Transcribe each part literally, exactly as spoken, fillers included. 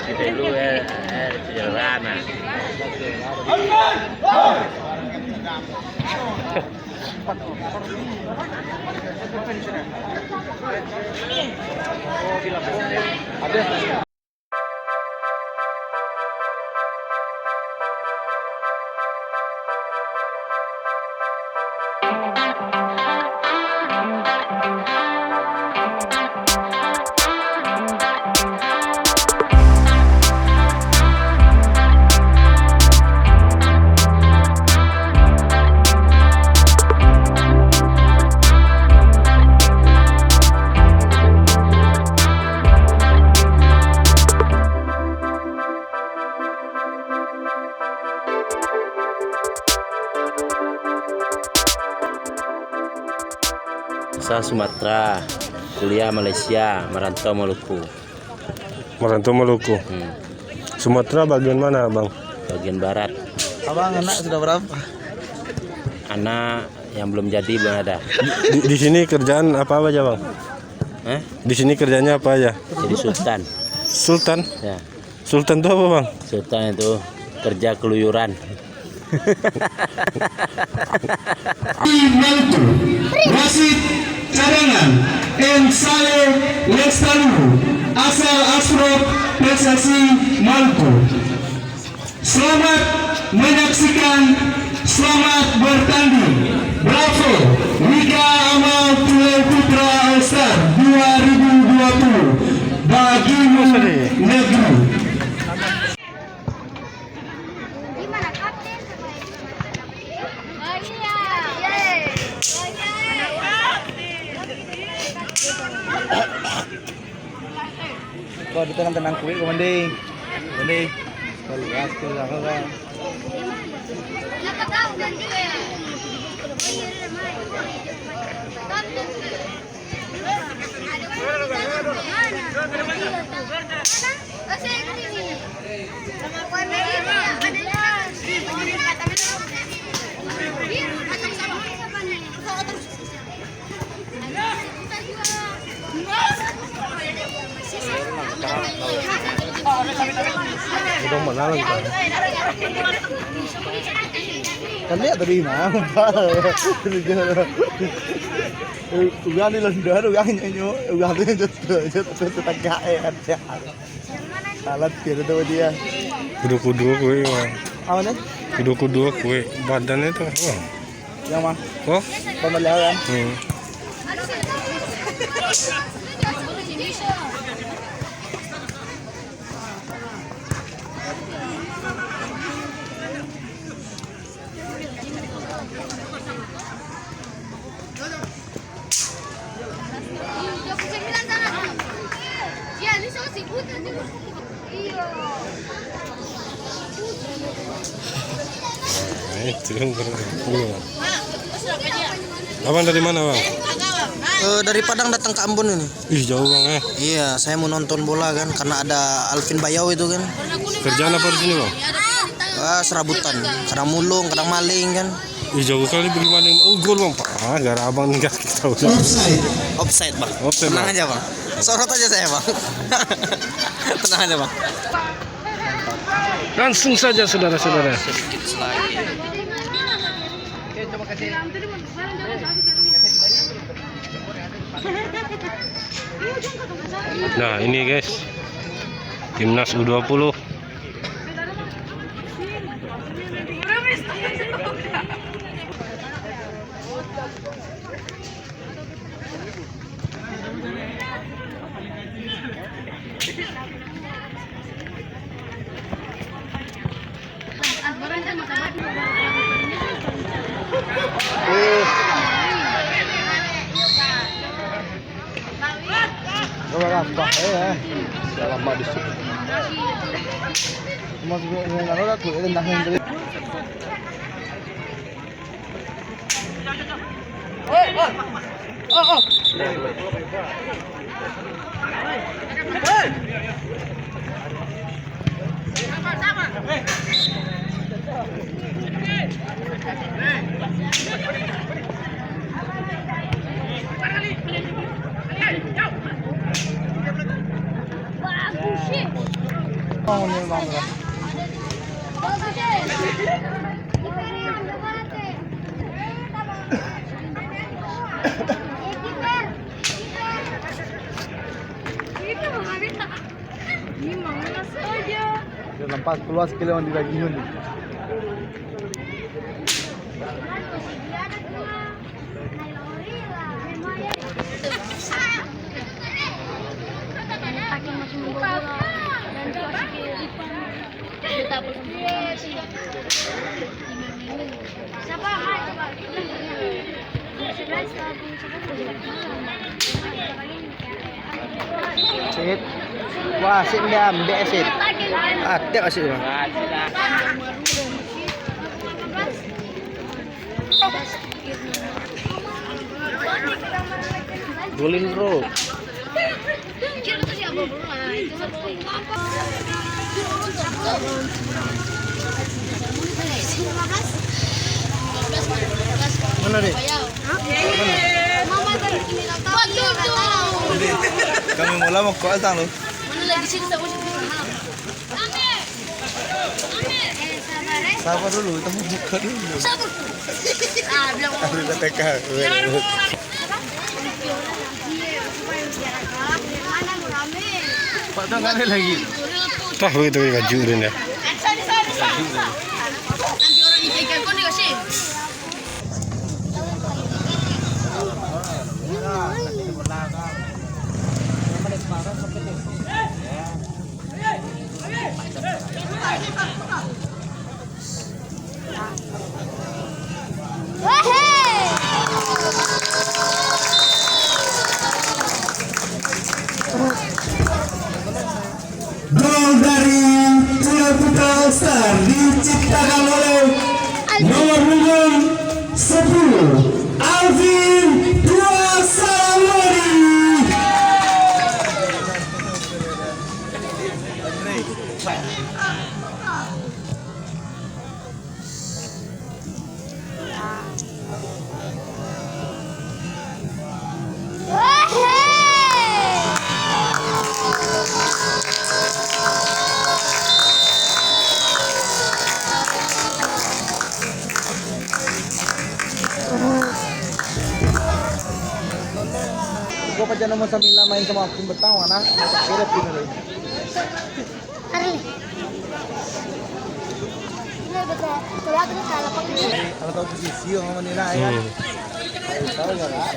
Kita dulu, eh, eh, jalan, nah. Asal Sumatera, kuliah Malaysia, marantau Maluku. Marantau Maluku. Hmm. Sumatera bagian mana, Bang? Bagian barat. Abang, anak sudah berapa? Anak yang belum jadi, belum ada. Di, di sini kerjaan apa aja, Bang? Hah? Di sini kerjanya apa aja? Jadi sultan. Sultan? Ya. Sultan itu apa, Bang? Sultan itu kerja keluyuran. Maluku, wasit cadangan, M Saleh Lestaluhu, asal Asrop, P S S I Maluku. Selamat menyaksikan, selamat bertanding. Bravo, Liga Amal Tunggal Putra All Star dua ribu dua puluh. Bagi negeri. Kau di tenang-tenang kuik, kau mandi. Mandi. Kau luas tu lah, kau kan. Udah mana lagi, Bang? Kan lihat tadi, nah. Urang di London, urang nyo, urang tu nyo tu, tu, tu, tu tagak, eh, kan. Alat kira tu dia. Kudo-kudo kuek, Bang. Apa ni? Kudo-kudo kuek. Badannya tu, Bang. Yang mana? Oh? Pemeliharaan. Hmm. Nah, itu kan baru. Abang dari mana, Bang? Eh, dari Padang datang ke Ambon ini. Ih, jauh, Bang, eh. Iya, saya mau nonton bola kan, karena ada Alvin Bayau itu kan. Kerjaan apa di sini, Bang? Ah, serabutan, kadang mulung, kadang maling kan. Ih, jauh kali pergi maling. Oh, gol, Bang. Ah, gara abang ni kaki tahu. Offside. Offside, Bang. Offside, Bang. Tenang aja, Bang. Sorot aja saya, Bang. Tenang aja, Bang. Langsung saja, saudara-saudara. Nah, ini, guys. Timnas U dua puluh. Sabar, sabar, eh, eh. Salah mak di situ. Cuma tu, eh, nak orang tu, eh, nak yang beli. Nampak kalua sakali urang di dagiang tu. Sip. Wah, sip, diambiak, sip. Atek, sip. Guling, bro. Mana, Dek? Mana? Kami mula mokok asang lu. Sabar dulu, kita mau buka dulu. Sabar. Ah, bilang. Ada katakan. Pak, tu nggak ada lagi. Tah, begitu baju dia. Nanti orang ikan kau ni kasih. Gol dari Trio Putra All Star diciptakan oleh nomor punggung sepuluh, Alvin Dua Salawari. Kau pacar nomor sambilan main sama aku, betang mana? Kira pun ada. Hari. Ini betul. Kalau aku ni salah pakai. Kalau tahu posisi orang mana lah, ya kan? Hmm. Tahu enggak lah?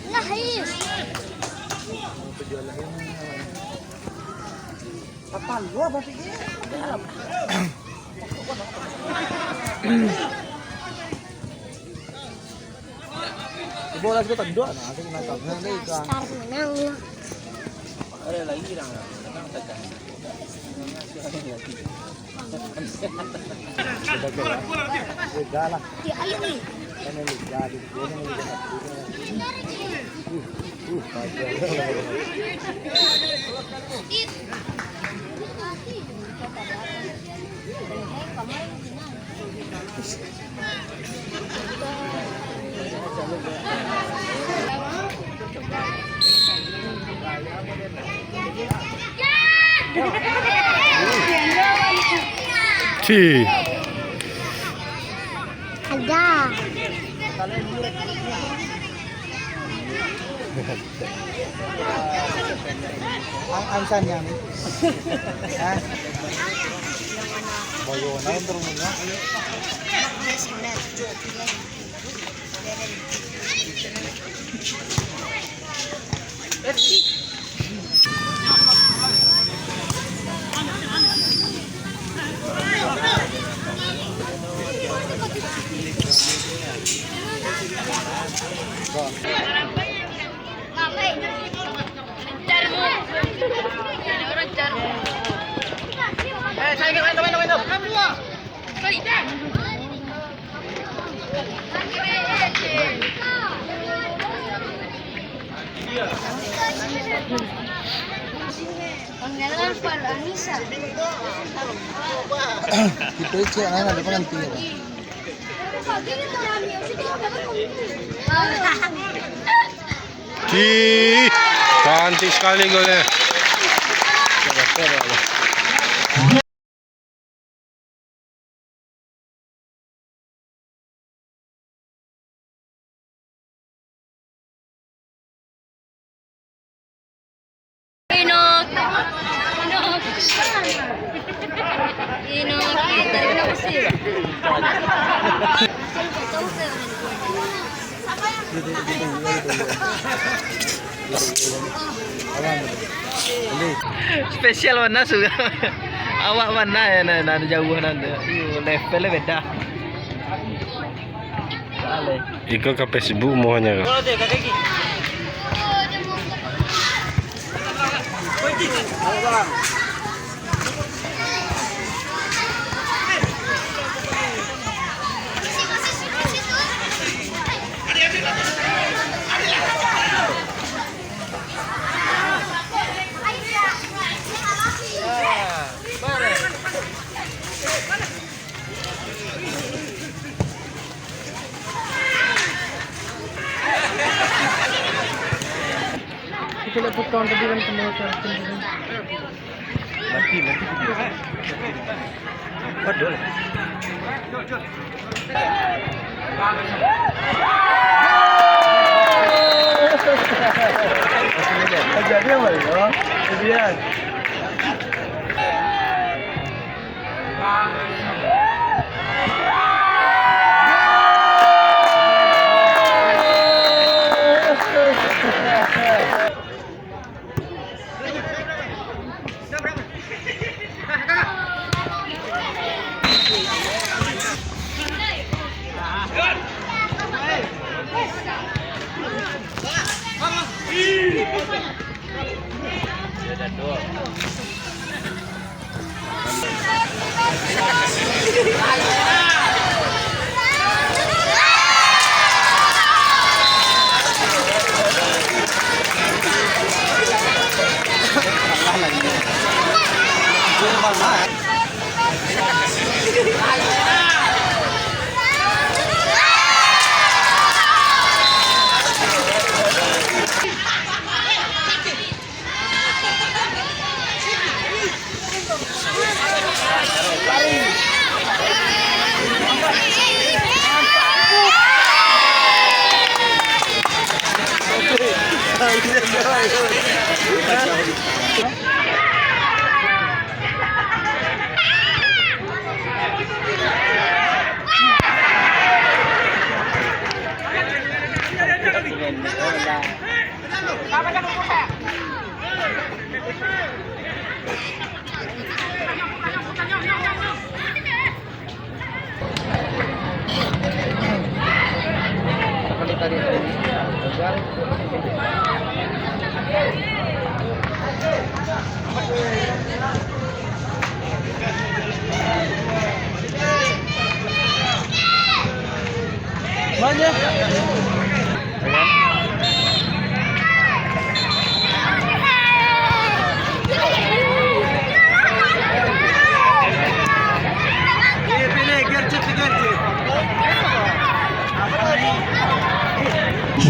Lah, ih. Apa lu, apa pikir? Bola sudah tendok, nah, aku nak tahu. Nah, ni kan. Star menang. Ada lagi orang. Menang saja. Sudah lah. Dia ayo ni. Kan yang liga, dia, dia yang liga satu. Uh, uh, kacau. Ci. Ada. Ang, ang san yan? Ha? Bayo na yung turun mo. Kita cek lah, ada pengantin. Cih, cantik sekali golnya. Inok. Inok. Inok. Tarik nafas sih. Spesial bana sudah. Awak bana ya, nah, nah, jauah nanti. Levelnya beda. Iko ka Facebook muahnyo ko. Kita lihat potong tadi kan, kena potong tadi. Mati, mati video. Waduh. Jadi apa ya? Kemudian.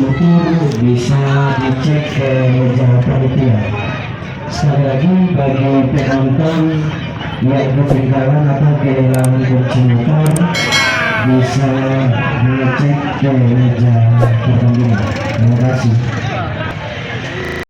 Motor bisa dicek ke meja panitia. Sekali lagi, bagi penonton yang ketinggalan atau kehilangan kunci motor, bisa dicek ke meja pertandingan. Terima kasih.